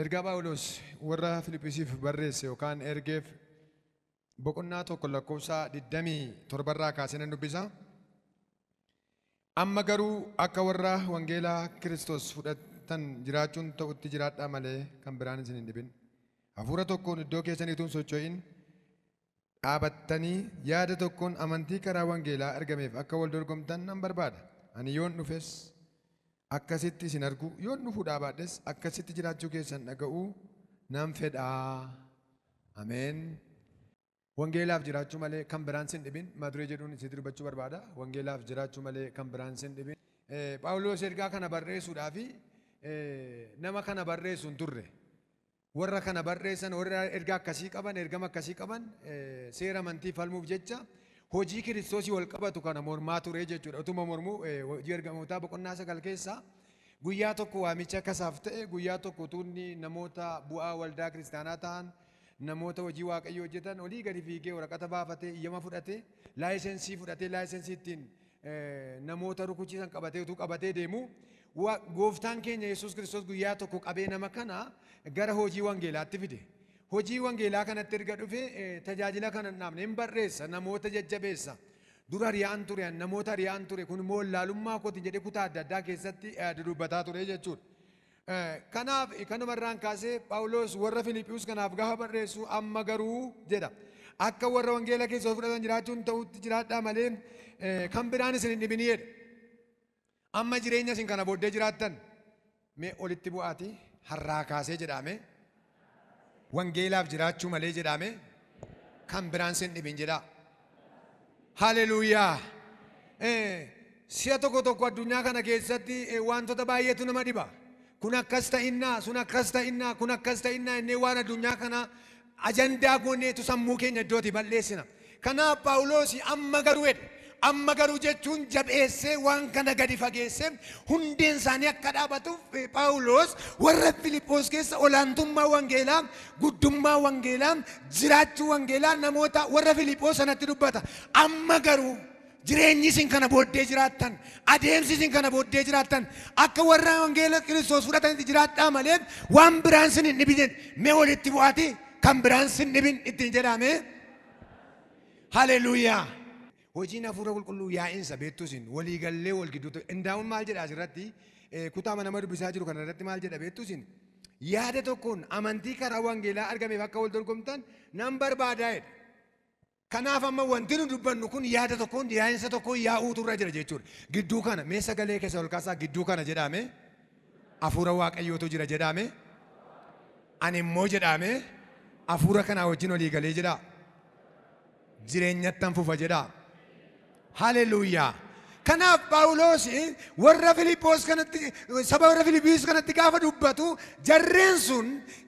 Ergaa Phaawulos warra Filiphisiif barreesse yookaan ergeef boqonnaa 1 lakkoofsa 27 irraa kaasee nan dubbisa. Amma garuu akka warra wangeelaa Kiristoos fudhatan jiraachuun ta'utti jiraadhaa malee kan biraan isin hin dhibin. Hafuura tokkoon iddoo keessaniitu hin socho'in dhaabattanii yaada tokkoon amantii karaa wangeelaa argameef akka wal dorgomtan nan barbaada. Ani yoon dhufes akkasitti isin argu, yoon dhufuu dhaabaadhes akkasitti jiraachuu keessan dhaga'uu nan fedhaa. Ameen. Wangeelaaf jiraachuu malee kan biraan sin dhibin mata duree jedhuun isin dubbachuu barbaada. Wangeelaaf jiraachuu malee kan biraan sin dhibin. Phaawulos ergaa kana barreessuudhaaf nama kana barreessu hin turre. Warra kana barreessan warra ergaa akkasii qaban, ergama akkasii qaban seera amantii falmuuf jecha hojii Kiristoosii wal qabatu kana mormaa ture jechuudha. Utuma mormuu hojii ergamootaa boqonnaa 9 keessa guyyaa tokko waamicha akkasaaf ta'e, guyyaa tokko utuunni namoota bu'aa waldaa kiristaanaa ta'an, namoota hojii waaqayyoo hojjetan olii gadi fiigee waraqata baafatee iyyama fudhatee laayisensii fudhatee laayisensii ittiin namoota rukuchiisan qabatee utuu qabatee deemu gooftaan keenya Yesuus Kiristoos guyyaa tokko qabee nama kana gara hojii wangeelaatti fide. Hojii wangeelaa kanatti erga dhufe tajaajila kana hin dhaabne, hin barreessa, namoota jajjabeessa. Dura ari'aan ture, namoota ari'aan ture, kun immoo wallaalummaa kooti jedhee kutaa adda addaa keessatti dudubbataa ture jechuudha. Kanaaf kanumarraan kaasee Phaawulos warra Filiphiyuus kanaaf gaafa barreessu amma garuu jedha. Akka warra wangeela keessa fudhatan jiraachuun ta'utti jiraadhaa malee kan biraan isin hin dhibin jedha. Amma jireenya isin kana booddee jiraattan mee olitti bu'aati har'aa kaasee jedhame. Wangeelaaf jiraachuu malee jedhame kan biraan sin dhibin jedha. Haleluuyaa. Si'a tokko tokko addunyaa kana keessatti wantoota baay'eetu nama dhiba. Kun akkas ta'innaa, sun akkas ta'innaa, kun akkas ta'innaa innee waan addunyaa kana ajandaa gooneetu sammuu keenya iddootti balleessina. Kanaaf Phaawulos amma garuu jedhe. Amma garuu jechuun jabeessee waan kana gadi fageessee hundeen isaanii akka dhaabatuuf Phaawulos warra Filiphos keessa olaantummaa wangeelaa, guddummaa wangeelaa, jiraachuu wangeelaa namoota warra Filiphos sanatti dubbata. Amma garuu jireenyi isin kana booddee jiraattan, adeemsi isin kana booddee jiraattan akka warra wangeela Kiristoos fudhatanitti jiraadhaa malee waan biraan sin hin dhibin. Mee walitti bu'aati kan biraan sin dhibin ittiin jedhame. Haleluuyaa. Hojiin hafuura qulqulluu yaa'insa beektu isin waliigallee wal gidduutti. Indaa'uun maal jedha asirratti kutaa nama dubbisaa jiru kana irratti maal jedha beektu isin yaada tokkoon amantii karaa wangeelaa argameef akka wal dorgomtan nan barbaadaa jedha. Kanaaf amma wanti nu dubbannu kun yaada tokkoon yaa'insa tokkoon yaa'uutu irra jira jechuudha. Gidduu kana mee sagalee keessa ol kaasaa gidduu kana jedhame hafuura waaqayyootu jira jedhame ani immoo jedhame hafuura kanaa wajjin olii galee jedha. Jireenyattan fufa jedha. Haleluuyaa. Kanaaf Phaawulos warra Filiphos kanatti saba warra Filiphos kanatti gaafa dubbatu jarreen sun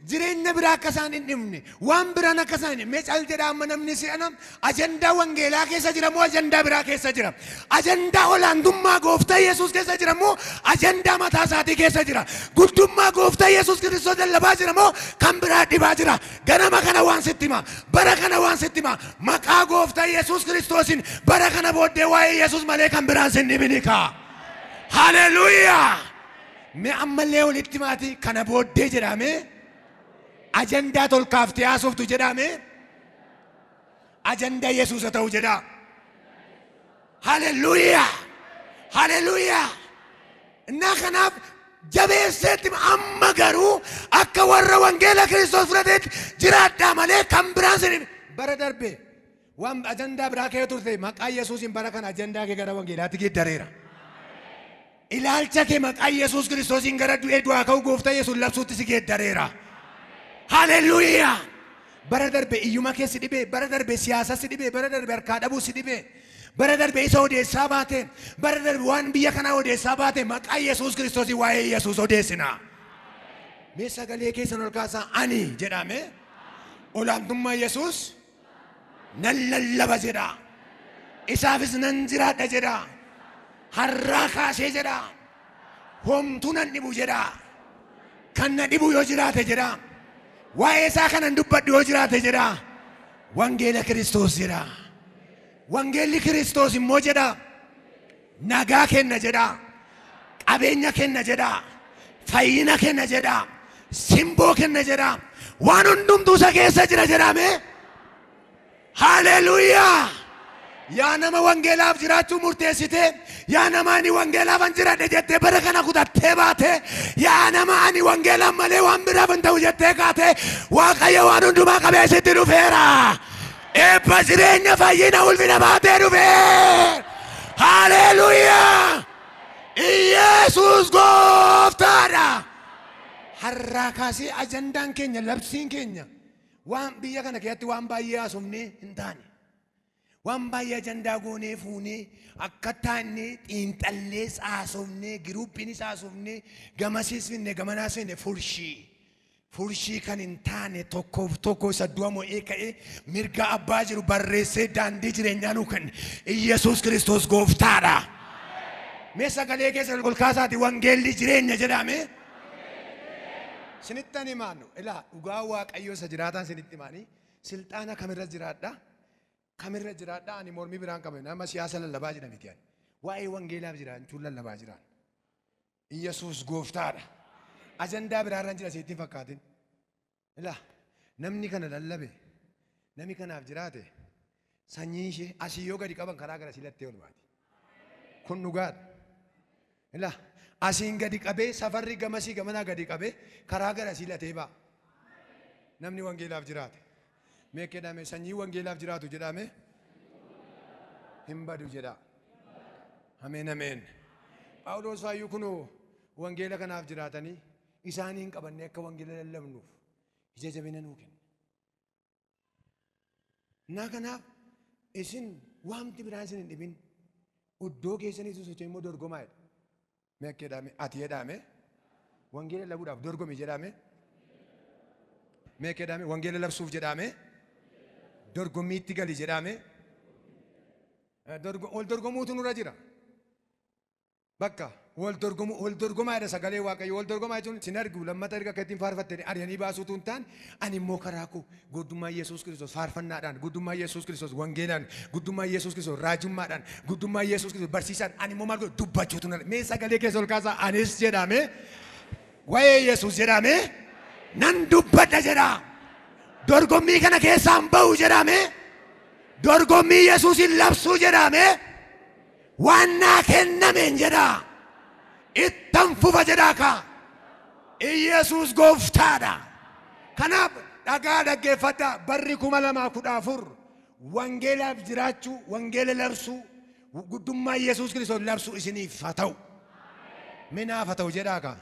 jireenya biraa akka isaan hin dhibne, waan biraan akka isaan hin dhibne. Mee cal jedha amma namni si'ana ajandaa wangeelaa keessa jira moo ajandaa biraa keessa jira? Ajandaa olaantummaa gooftaa Yesuus keessa jira moo ajandaa mataa isaatii keessa jira? Guddummaa gooftaa Yesuus Kiristoos lallabaa jira moo kan biraa dhibaa jira? Ganama kana waan sitti hima, bara kana waan sitti hima, maqaa gooftaa Yesuus Kiristoosiin bara kana booddee waa'ee Yesuus malee kan biraan sin dhibini kaa. Haleluuyaa. Mee ammallee walitti maati kana booddee jedhame ajandaa tolkaaftee haasoftu jedhame ajandaa Yesuus haa ta'u jedha. Haleluuyaa. Haleluuyaa. Innaa kanaaf jabeesseetti amma garuu akka warra wangeela Kiristoos fudhateetti jiraadhaa malee kan biraan sin dhibin. Bara darbe waan ajandaa biraa kee turte maqaa Yesuusiin bara kana ajandaa kee gara wangeelaatti geeddareera. Ilaalcha kee maqaa Yesuus Kiristoosiin gara du'ee du'aa ka'uu gooftaa Yesuus labsuutti si geeddareera. Haleluuyaa. Bara darbe iyyuma kee si dhibee, bara darbe siyaasa si dhibee, bara darbe harkaa dhabuu si dhibee, bara darbe isa odeessaa baate, bara darbe waan biyya kanaa odeessaa baate maqaa Yesuus Kiristoosiin waa'ee Yesuus odeessina. Mee sagalee keessan ol kaasaa ani jedhame olaantummaa Yesuus nan lallaba jedha. Isaafis nan jiraadha jedha. Har'aa kaasee jedha. Homtuu nan dhibu jedha. Kan na dhibu yoo jiraate jedha. Waa'ee isaa kanan dubbadhu yoo jiraate jedha. Wangeela Kiristoos jedha. Wangeelli Kiristoos immoo jedha. Nagaa kenna jedha. Qabeenya kenna jedha. Fayyina kenna jedha. Simboo kenna jedha. Waan hundumtuu isa keessa jira jedhame. Haleluuyaa! Yaa nama wangeelaaf jiraachuu murteessite, yaa nama ani wangeelaaf jiraadhe jettee bara kana kutattee baate, yaa nama ani wangeelaaf malee waan biraaf hin ta'u jettee kaate, Waaqayyo waan hundumaa qabee sitti dhufeera. Eebba jireenya fayyina ulfina baatee dhufee. Haleluuyaa! Iyesuus gooftaadha. Har'aa kaasee ajandaan keenya labsiin keenya waan biyya kana keessatti waan baay'ee haasofnee hin taane. Waan baay'ee ajandaa goonee fuunee akka taanne xiinxallees haasofnee giruuppiinis haasofnee gamasiis finne gamanaas finne furshii. Furshii kan hin taane tokkoof tokko isa du'a mo'ee ka'ee mirga abbaa jiru barreessee daandii jireenyaa nuu kenne. Iyesuus Kiristoos gooftaadha. Mee sagalee keessa ol kaasaati wangeelli jireenya jedhame. Sinittan himaannu ilaa dhugaa Waaqayyoo isa jiraataan sinitti himaanii silxaana kamirra jiraadha? Kamirra jiraadha? Ani mormii biraan qabu nama siyaasa lallabaa jira miti ani. Waa'ee wangeelaaf jiraachuun lallabaa jiraan. Iyesuus gooftaadha. Ajandaa biraarraan jira sitti hin fakkaatin. Ilaa namni kana lallabe namni kanaaf jiraate sanyii ishee asii yoo gadi qaban karaa gara silattee ol baati. Kun dhugaadha. Ilaa asiin gadi qabee safarri gamasii gamanaa gadi qabee karaa gara silatee ba'a. Namni wangeelaaf jiraate. Mee jedhame sanyii wangeelaaf jiraatu jedhame hin badu jedha. Ameen ameen. Phaawulos faayyuu kunoo wangeela kanaaf jiraatanii isaanii hin qabanne akka wangeela lallabnuuf ija jabina nuu kenna. Naa kanaaf isin waamti biraan isin hin dhibin iddoo keessaniitu socho'e immoo dorgomaa jedha. Mee akka jedhame ati jedhame wangeela lallabuudhaaf dorgomi jedhame. Mee akka jedhame wangeela labsuuf jedhame. Dorgommiitti gali jedhame. Wal dorgomuutu nurra jira. Bakka wal dorgomaa jedha sagalee Waaqayyoo. Wal dorgomaa jechuun sin argu lammata erga akka ittiin faarfattanii ari'anii baasuutu hin taane ani immoo karaa koo guddummaa Yesuus Kiristoos faarfannaadhaan, guddummaa Yesuus Kiristoos wangeelaan, guddummaa Yesuus Kiristoos raajummaadhaan, guddummaa Yesuus Kiristoos barsiisaan ani immoo maal godhu dubbachuutu nurra. Mee sagalee keessa ol kaasaa anis jedhame waa'ee Yesuus jedhame nan dubbadha jedha. Dorgommii kana keessaan ba'u jedhame dorgommii Yesuusin labsuu jedhame waan naa kennameen jedha ittan fufa jedhaa ka. Iyesuus gooftaadha. Kanaaf dhagaa dhaggeeffadhaa barri 2014 wangeelaaf jiraachuu, wangeela labsuu, guddummaa Yesuus Kiristoos labsuu isiniif haa ta'u. Minaaf haa ta'u jedhaa ka.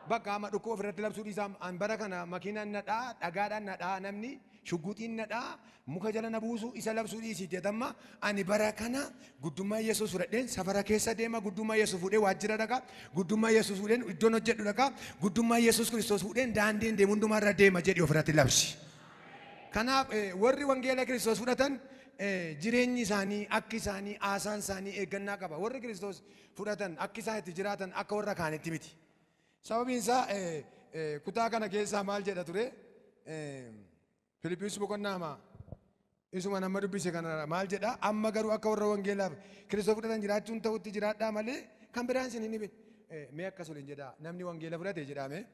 Bakka amma dhukkoo ofirratti labsuu dhiisaa an bara kana makiinaan nadhaa, dhagaadhaan nadhaa, namni shugguxiin nadhaa, muka jala na buusu isa labsuu dhiisiiti jedhamma. Ani bara kana guddummaa Yesuus fudhadheen safara keessa deema, guddummaa Yesuus fuudhee waajjira dhaqa, guddummaa Yesuus fuudheen iddoon hojjedhu dhaqa, guddummaa Yesuus Kiristoos fuudheen daandiin deemu hundumaarra deema jedhi ofirratti labsi. Kanaaf warri wangeela Kiristoos fudhatan jireenyi isaanii, akki isaanii, haasaan isaanii eeggannaa qaba. Warri Kiristoos fudhatan akki isaan itti jiraatan akka warra kaanitti miti. Sababiin isaa kutaa kana keessaa maal jedha ture? Filiphisiis boqonnaa hamaa isuma nama dubbise kana maal jedha? Amma garuu akka warra wangeelaaf Kiristoos fudhatan jiraachuun ta'utti jiraadhaa malee kan biraan isin hin dhibin. Mee akkas waliin jedhaa namni wangeela fudhate jedhame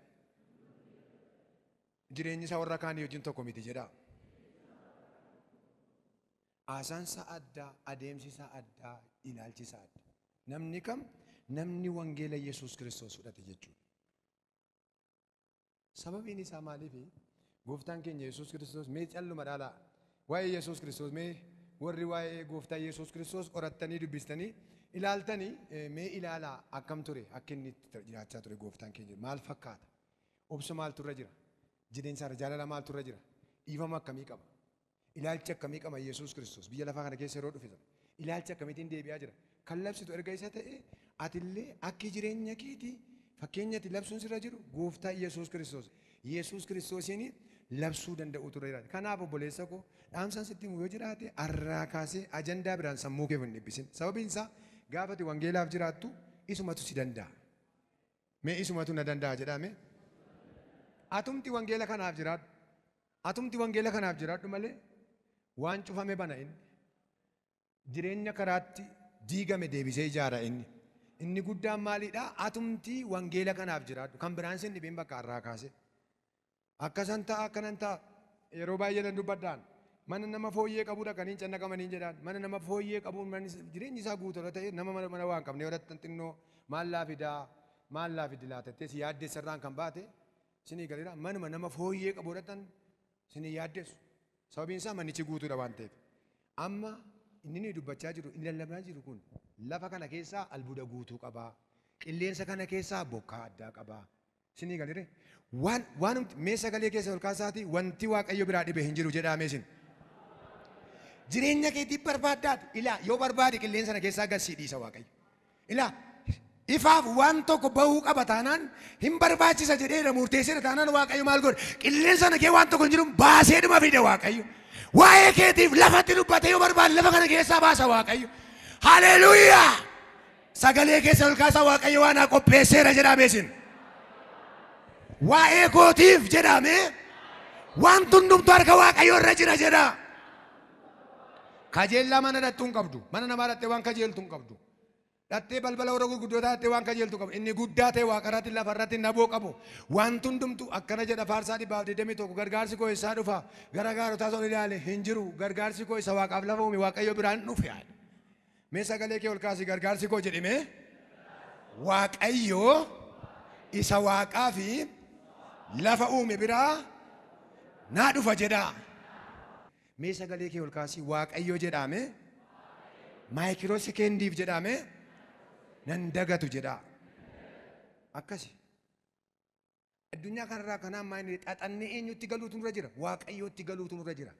jireenyi isaa warra kaanii wajjin tokko miti jedhaa. Haasaan isaa addaa, adeemsi isaa addaa, ilaalchi isaa adda. Namni kam? Namni wangeela Yesuus Kiristoos fudhate jechuudha. Sababiin isaa maaliifi? Gooftaan keenya Yesuus Kiristoos mee calluma dhaalaa waa'ee Yesuus Kiristoos mee warri waa'ee gooftaa Yesuus Kiristoos qorattanii dubbistanii ilaaltanii mee ilaalaa akkam ture akka inni jiraachaa ture gooftaan keenya maal fakkaata? Obsa maaltu irra jira? Jireenya isaa jaalala maaltu irra jira? Dhiifama akkamii qaba? Ilaalcha akkamii qaba Yesuus Kiristoos biyya lafaa kana keessa yeroo dhufe sana? Ilaalcha akkamiitiin deebi'aa jira? Kan labsitu erga isa ta'e atillee akki jireenya keetii fakkeenyatti labsuun sirra jiru gooftaa Yesuus Kiristoos. Yesuus Kiristoosiin labsuu danda'u ture jiraate. Kanaaf obboleessa koo dhaamsaan sitti himu yoo jiraate har'aa kaasee ajandaa biraan sammuu kee hin dhiphisin. Sababiin isaa gaafa ati wangeelaaf jiraattu isumatu si danda'a. Mee isumatu na danda'a jedhame. Atumti wangeela kanaaf jiraadhu. Atumti wangeela kanaaf jiraadhu malee waan cufame bana inni. Jireenya karaatti diigame deebisee ijaara inni. Inni guddaan maalidha? Atumti wangeela kanaaf jiraadhu. Kan biraan sin dhibeen bakka har'aa kaase. Akkasan ta'a akkanan ta'a. Yeroo baay'ee nan dubbadhaan. Mana nama fooyyee qabuudha kan hin cannaqamaniin jedhaan. Mana nama fooyyee qabuun jireenyi isaa guutuudha ta'e nama mana waan qabne yoo xinnoo maallaa fidaa maallaa fidi laatattee si yaaddeessarraan kan baate sinii galeera. Manuma nama fooyyee qabuudha tan sinii yaaddeessu. Sababiin isaa manichi guutuudha waan ta'eef. Amma inni nuyi dubbachaa jiru inni lallabaa jiru kun lafa kana keessaa albuuda guutuu qabaa. Qilleensa kana keessaa bokkaa addaa qabaa. Sinii galeere waan mee sagalee keessa ol kaasaati wanti Waaqayyo biraa dhibe hin jiru jedhaa mee isin. Jireenya keetiif barbaaddaati. Ilaa yoo barbaade qilleensa kana keessaa gad sii dhiisa Waaqayyo. Ilaa ifaaf waan tokko bahuu qaba taanaan hin barbaachisa jedheera murteesseera taanaan Waaqayyo maal godhe? Qilleensa kana kee waan tokko hin jiru baasee dhuma fide Waaqayyo. Waa'ee keetiif lafatti dubbate yoo barbaade lafa kana keessaa baasa Waaqayyo. Haleluuyaa! Sagalee keessa ol kaasaa Waaqayyo waan haa qopheesseera jedhame isin. Waa'ee kootiif jedhame waan hundumtu harka Waaqayyo irra jira jedha. Kajeellaa mana dhattuu hin qabdu. Mana namaa dhattee waan kajeeltu hin qabdu. Dhattee balbala warra gurguddootaa dhattee waan kajeeltu qabdu. Inni guddaa ta'e waaqarratti lafarratti naboo qabu. Waan hundumtu akkana jedha faarsaa 121 gargaarsi koo eessaa dhufa? Gara gaarotaa osoo ilaale hin jiru. Gargaarsi koo isa waaqaaf lafa uume Waaqayyo biraan dhufe. Mee sagalee kee ol kaasii gargaarsi koo jedhime Waaqayyo isa waaqaa fi lafa uume biraa naa dhufa jedha. Mee sagalee kee ol kaasii Waaqayyo jedhame maayikiroo sekendiif jedhame nan dagatu jedha. Akkasi. Addunyaa kanarraa kanaan maayinii xaxannee eenyutti galuutu nurra jira? Waaqayyootti galuutu nurra jira.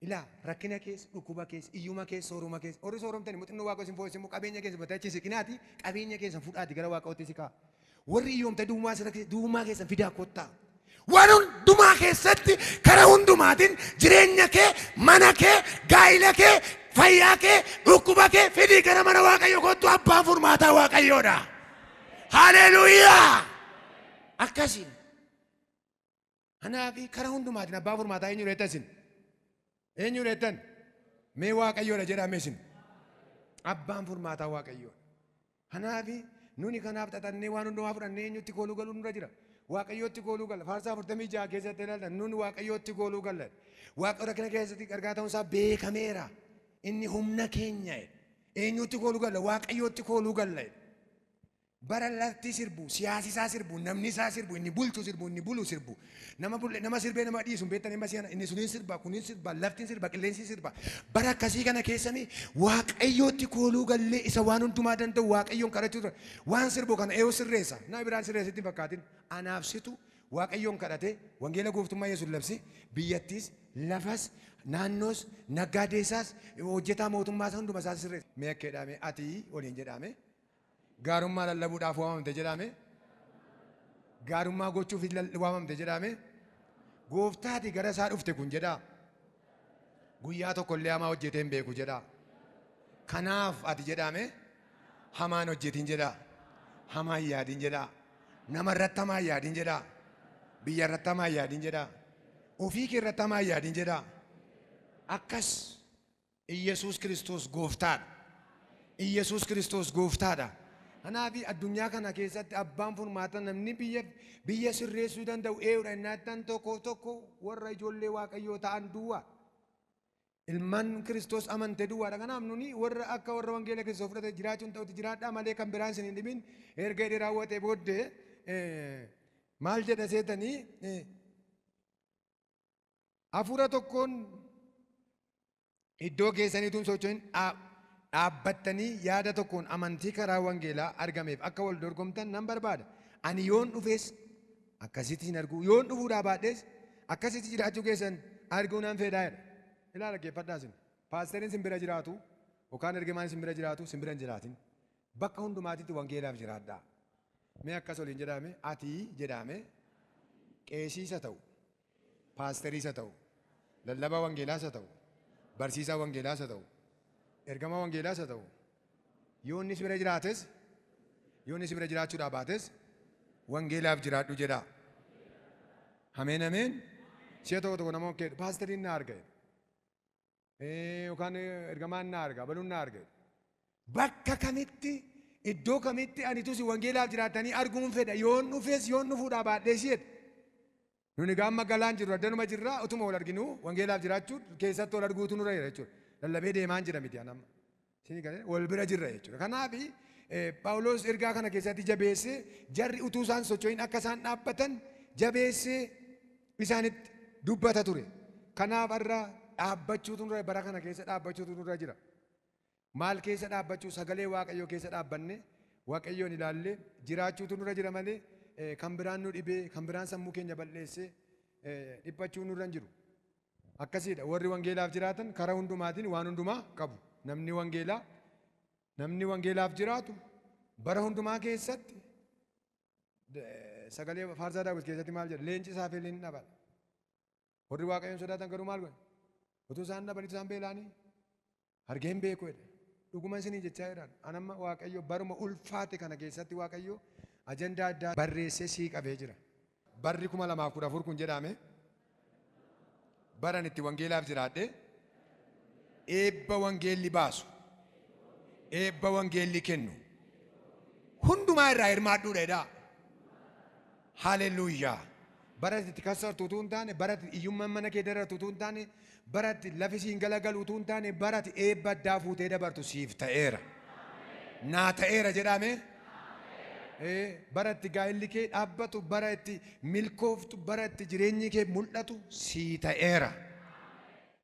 Ilaa rakkina keessa, dhukkuba keessa, iyyuma keessa, sooruma keessa. Warri sooromtani muxinnoo Waaqa isin fooyyessu immoo qabeenya keessa batachii siqinaati qabeenya keessa fudhaati gara Waaqaatti siqaa. Warri iyyoomta duwwaa keessan fidaa kottaa. Waan hundumaa keessatti karaa hundumaatiin jireenya kee, mana kee, gaa'ila kee, fayyaa kee, dhukkuba kee fidii gara mana Waaqayyo kottu abbaan furmaataa Waaqayyoodha. Haleluuyaa! Akkasiin. Kanaaf karaa hundumaatiin abbaan furmaataa eenyu reetta isin? Eenyu reettan? Mee Waaqayyoodha jedhame isin. Abbaan furmaataa Waaqayyoodha. Kanaaf nuni kanaaf xaxannee waan hundumaa fudhannee eenyutti kooluu galuun nurra jira. Waaqayyootti kooluu galla. Faarsaa 46 keessatti ilaalta nuni Waaqayyootti kooluu galla. Waaqa rakkina keessatti gargaar ta'uun isaa beekameera. Inni humna keenya. Eenyutti kooluu galla? Waaqayyootti kooluu galla. Bara lafti sirbu, siyaasi isaa sirbu, namni isaa sirbu, inni bulchu sirbu, inni bulu sirbu. Nama sirbee nama dhiisu beektan nama si'ana inni suniin sirba, kuniin sirba, laftiin sirba, qilleensi sirba. Bara akkasii kana keessami Waaqayyootti kooluu gallee isa waan hundumaa danda'u Waaqayyoon kadhachuu ture. Waan sirbu kana eeyyuu sirreessa. Nama biraan sirreessitti hin fakkaatin. Anaaf situ Waaqayyoon kadhate wangeela gooftummaa Yesuus labsi biyyattiis lafas naannoos naggaadeessaas hojjetaa mootummaas hunduma isaas sirreessa. Mee akka jedhame ati waliin jedhame. Gaarummaa lallabuudhaaf waamamte jedhame. Gaarummaa gochuuf waamamte jedhame. Gooftaati gara isaa dhufte kun jedhaa. Guyyaa tokko illee hamaa hojjetee hin beeku jedhaa. Kanaaf ati jedhame hamaan hojjetin jedhaa. Hamaa hin yaadin jedhaa. Nama irratti hamaa hin yaadin jedhaa. Biyya irratti hamaa hin yaadin jedhaa. Ofii kee irratti hamaa hin yaadin jedhaa. Akkas Iyyasuus Kiristoos gooftaadha. Iyyasuus Kiristoos gooftaadha. Kanaaf addunyaa kana keessatti abbaan furmaata namni biyya sirreessuu danda'u eenyudha innaan tokko tokko warra ijoollee Waaqayyoo ta'an duwwaa. Ilmaan Kiristoos amante duwwaadha. Kanaaf nuni warra akka warra wangeela Kiristoos fudhate jiraachuun ta'utti jiraadhaa malee kan biraan isin hin dhibin erga inni raawwatee booddee maal jedha seetanii hafuura tokkoon iddoo keessaniituun socho'in dhaabbattanii yaada tokkoon amantii karaa wangeelaa argameef akka wal dorgomtan nan barbaada. Ani yoon dhufes akkasitti hin argu, yoon dhufuudhaa baadhes akkasitti jiraachuu keessan arguu nan fedhaa jedha. Ilaa dhaggeeffadhaa isin. Paasteriin sin bira jiraatu yookaan ergamaan sin bira jiraatu sin bira hin jiraatin. Bakka hundumaatitti wangeelaaf jiraadhaa. Mee akkas waliin jedhame ati jedhame qeesiisa ta'u, paasteriisa ta'u, lallabaa wangeelaas ta'u, barsiisaa wangeelaas ta'u, ergama wangeelaas ta'u, yoo inni si bira jiraates, yoo inni si bira jiraachuudhaa baates wangeelaaf jiraadhu jedha. Ameen ameen. Si'a tokko tokko nama keedhu paasteriin na arga yookaan ergamaan na arga baluun na arga. Bakka kamitti iddoo kamitti anitu si wangeelaaf jiraatanii arguun fedha yoon dhufes yoon dhufuudhaa baadhee jedhe. Nuni gaamma galaan jirru addanuma jirra utuma wal arginu wangeelaaf jiraachuu keessatti wal arguutu nurra jira jechuudha. Lallabee deemaan jira miti anamma. Isin galee wal bira jirra jechuudha. Kanaaf Phaawulos ergaa kana keessatti jabeessee jarri utuu isaan socho'in akka isaan dhaabbatan jabeessee isaanitti dubbata ture. Kanaaf har'a dhaabbachuutu nurra bara kana keessa dhaabbachuutu nurra jira. Maal keessa dhaabbachuu sagalee Waaqayyoo keessa dhaabbanne Waaqayyoon ilaallee jiraachuutu nurra jira malee kan biraan nu dhibee kan biraan sammuu keenya balleessee dhiphachuu nurra hin jiru. Akkasiidha warri wangeelaaf jiraatan karaa hundumaatiin waan hundumaa qabu. Namni wangeelaaf jiraatu bara hundumaa keessatti sagalee Faarsaa Daawit keessatti maal jedha leenci isaaf illee hin dhaban. Warri Waaqayyoon sodaatan garuu maal godhan? Utuu isaan dhabanii isaan beela'anii argee hin beeku jedha. Dhuguma isinii jechaa jiran anamma Waaqayyo baruma ulfaate kana keessatti Waaqayyo ajandaa addaa barreessee sii qabee jira. Barri 2014 kun jedhame baran itti wangeelaaf jiraadhe eebba wangeelli baasu eebba wangeelli kennu hundumaa irraa hirmaadhuudha jedhaa. Haleluuyaa. Bara itti kassartu utuu hin taane, bara itti hiyyummaan mana kee darartu utuu hin taane, bara itti lafi siin galagalu utuu hin taane, bara itti eebba addaa fuutee dabartu siif ta'eera. Naa ta'eera jedhame. Bara itti gaa'elli kee dhaabbatu, bara itti milkooftu, bara itti jireenyi kee mul'atu sii ta'eera.